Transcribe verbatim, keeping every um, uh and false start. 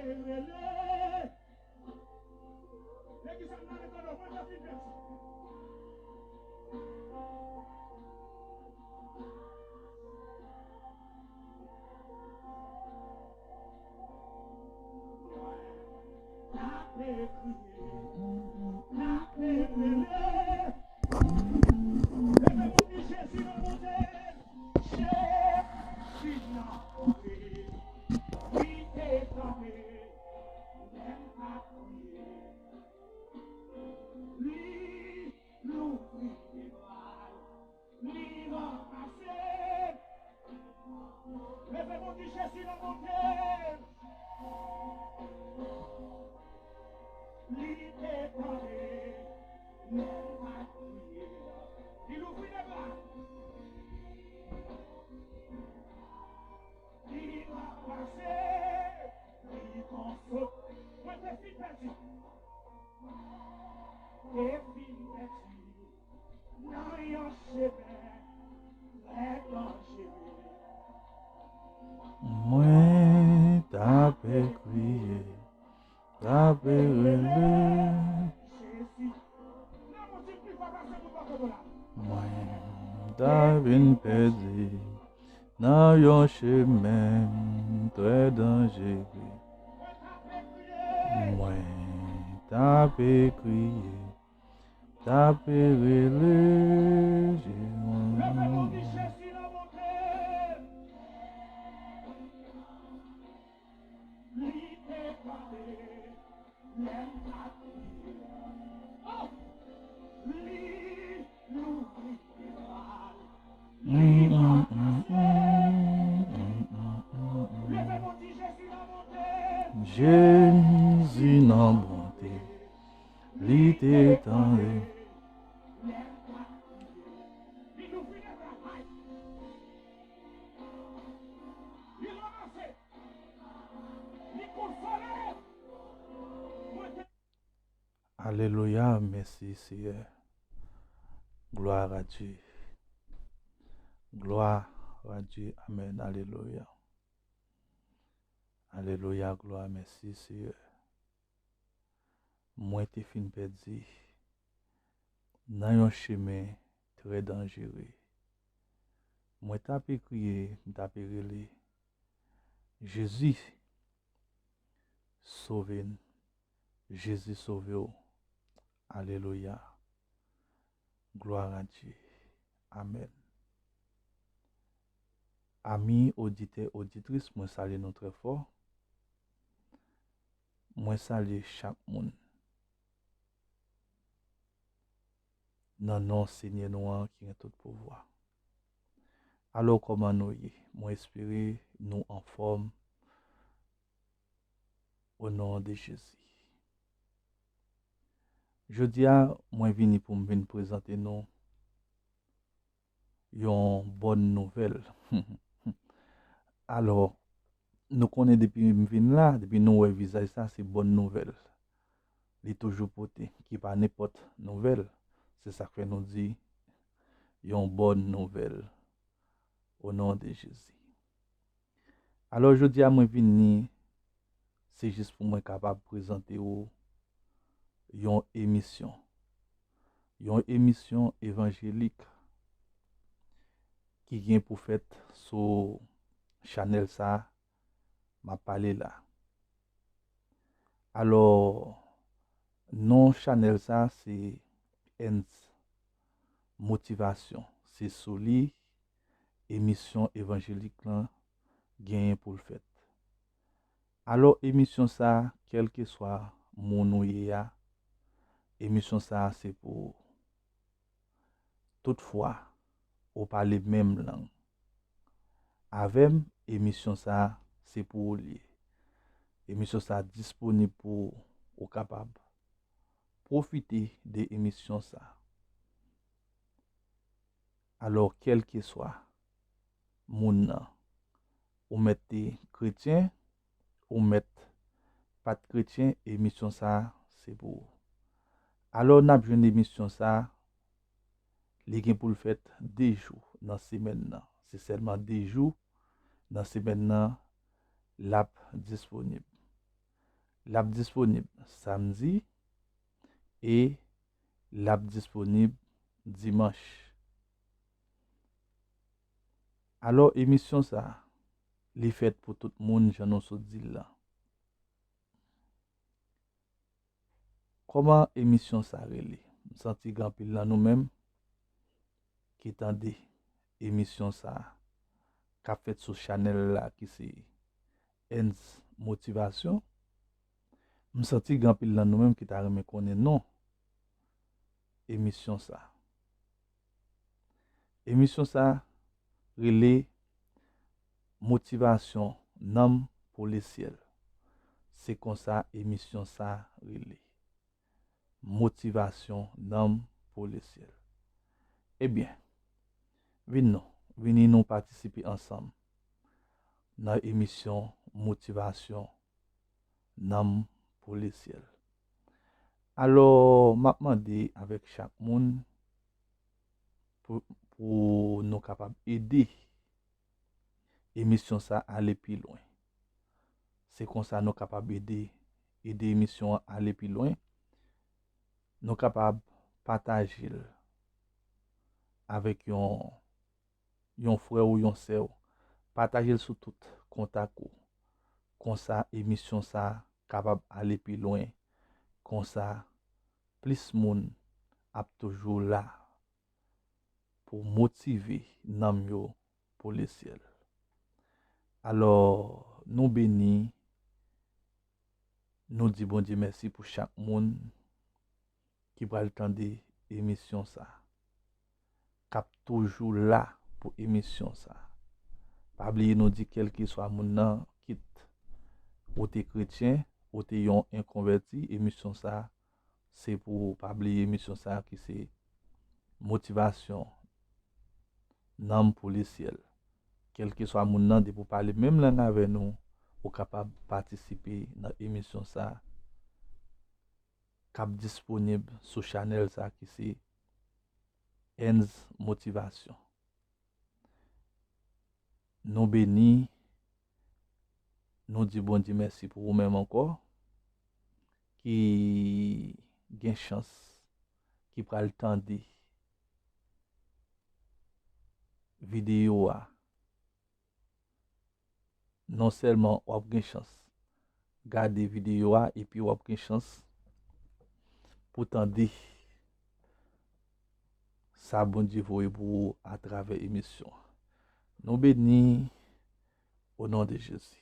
rele. E ki sa m nan rekonèt mwen te fin pèdi. Tape kriye, tape rele. Leve pou di Jezi nan monte. Jezi nan monte. Li te tande lè m t ap kriye. Li louvri de bra l, li ranmase. Leve pou di Jezi nan monte. Li te tande lè m t ap kriye. Li louvri de bra l. Li ranmase, li konsole. Mwen te fin pèdi. Te fin pèdi nan yon chemen trè danjere. Mwen t ape kriye, t ape rele. Jezi, nan mouzik li pa pase pou poko la. Mwen t ap vin pèdi nan yon chemen trè danjere. Mwen t ape kriye, t ape rele Jezi. Jezi nan bonte, li te tande. Alelouya, mèsi Seyè. Gloire à Dieu. Gloire à Dieu. Amen. Alelouya. Alelouya, glwa, mèsi Seyè. Mwen te fin pèdi nan yon chemen trè danjere. Mwen t ape kriye, m t ape rele, Jezi, sove m. Jezi sove w. Alelouya. Gloire à Dieu. Amen. Ami oditè, oditris, mwen salye nou trè fò. Mwen salye chak moun nan non Senyè nou an ki gen tout pouvwa. Alò, kòman nou ye? Mwen espere nou anfòm o non de Jezi. Jodi a, mwen vini pou m vin prezante nou yon bòn nouvèl. Alò, nou konnen depi m vin la, depi nou wè vizaj sa, se bòn nouvèl li toujou pote, ki pa nenpòt nouvèl. Se sa k fè nou di yon bòn nouvèl o non de Jezi. Alò, jodi a mwen vini, se jis pou mwen kapab prezante w yon emisyon. Yon emisyon evanjelik ki gen pou fèt sou chanèl sa a m ap pale la. Alò, non chanèl sa a se Ends Motivasyon. Se sou li emisyon evanjelik lan genyen pou l fèt. Alò, emisyon sa a, kèlkeswa moun ou ye a, emisyon sa a se pou ou. Toutfwa, ou pale menm lang avè m, emisyon sa a se pou ou l ye. Emisyon sa a disponib pou ou, ou kapab pwofite de emisyon sa a. Alò, kèlkeswa moun nan, ou mèt te kretyen, ou mèt pa t kretyen, emisyon sa a se pou ou. Alò, n ap jwenn emisyon sa a, li gen pou l fèt de jou nan semèn nan. Se sèlman de jou nan semèn nan l ap disponib. L ap disponib samdi e l ap disponib dimanch. Alò, emisyon sa, li fèt pou tout moun, jan nou sot di l lan. Kòman emisyon sa rele? M santi gen anpil nan nou menm ki tande emisyon sa k ap fèt sou chanèl la ki se Ends Motivasyon. M santi gen anpil nan nou menm ki ta renmen konnen non emisyon sa. Emisyon sa rele Motivasyon Nanm pou Lesyèl. Se konsa emisyon sa rele. Motivasyon Nanm pou Lesyèl. Ebyen, vin non, vini nou patisipe ansanm nan emisyon Motivasyon Nanm pou Lesyèl. Alò, m ap mande avèk chak moun pou, pou nou kapab ede emisyon sa ale pi lwen. Se konsa nou kapab ede, ede emisyon an ale pi lwen. Nou kapab pataje l avèk yon, yon frè ou yon sè w. Pataje l sou tout kontak ou. Konsa, emisyon sa kapab ale pi lwen. Konsa, plis moun ap toujou la pou motive nanm yo pou lesyèl. Alò, nou beni, nou di Bondye mèsi pou chak moun ki pral tande emisyon sa, k ap toujou la pou emisyon sa. Pa bliye nou di kèlkeswa moun nan, kit ou te kretyen, ou te yon enkonvèti, emisyon sa se pou ou. Pa bliye emisyon sa ki se Motivasyon Nanm pou Lesyèl. Kèlkeswa moun nan, depi w pale menm lang avè nou, ou kapab patisipe nan emisyon sa k ap disponib sou chanèl sa ki se Ends Motivasyon. Nou beni, nou di Bondye mèsi pou ou menm ankò, ki gen chans, ki pral tande videyo a. Non sèlman w ap gen chans gade videyo a, epi w ap gen chans pou tande sa Bondye voye pou ou atravè emisyon an. Nou beni o non de Jezi.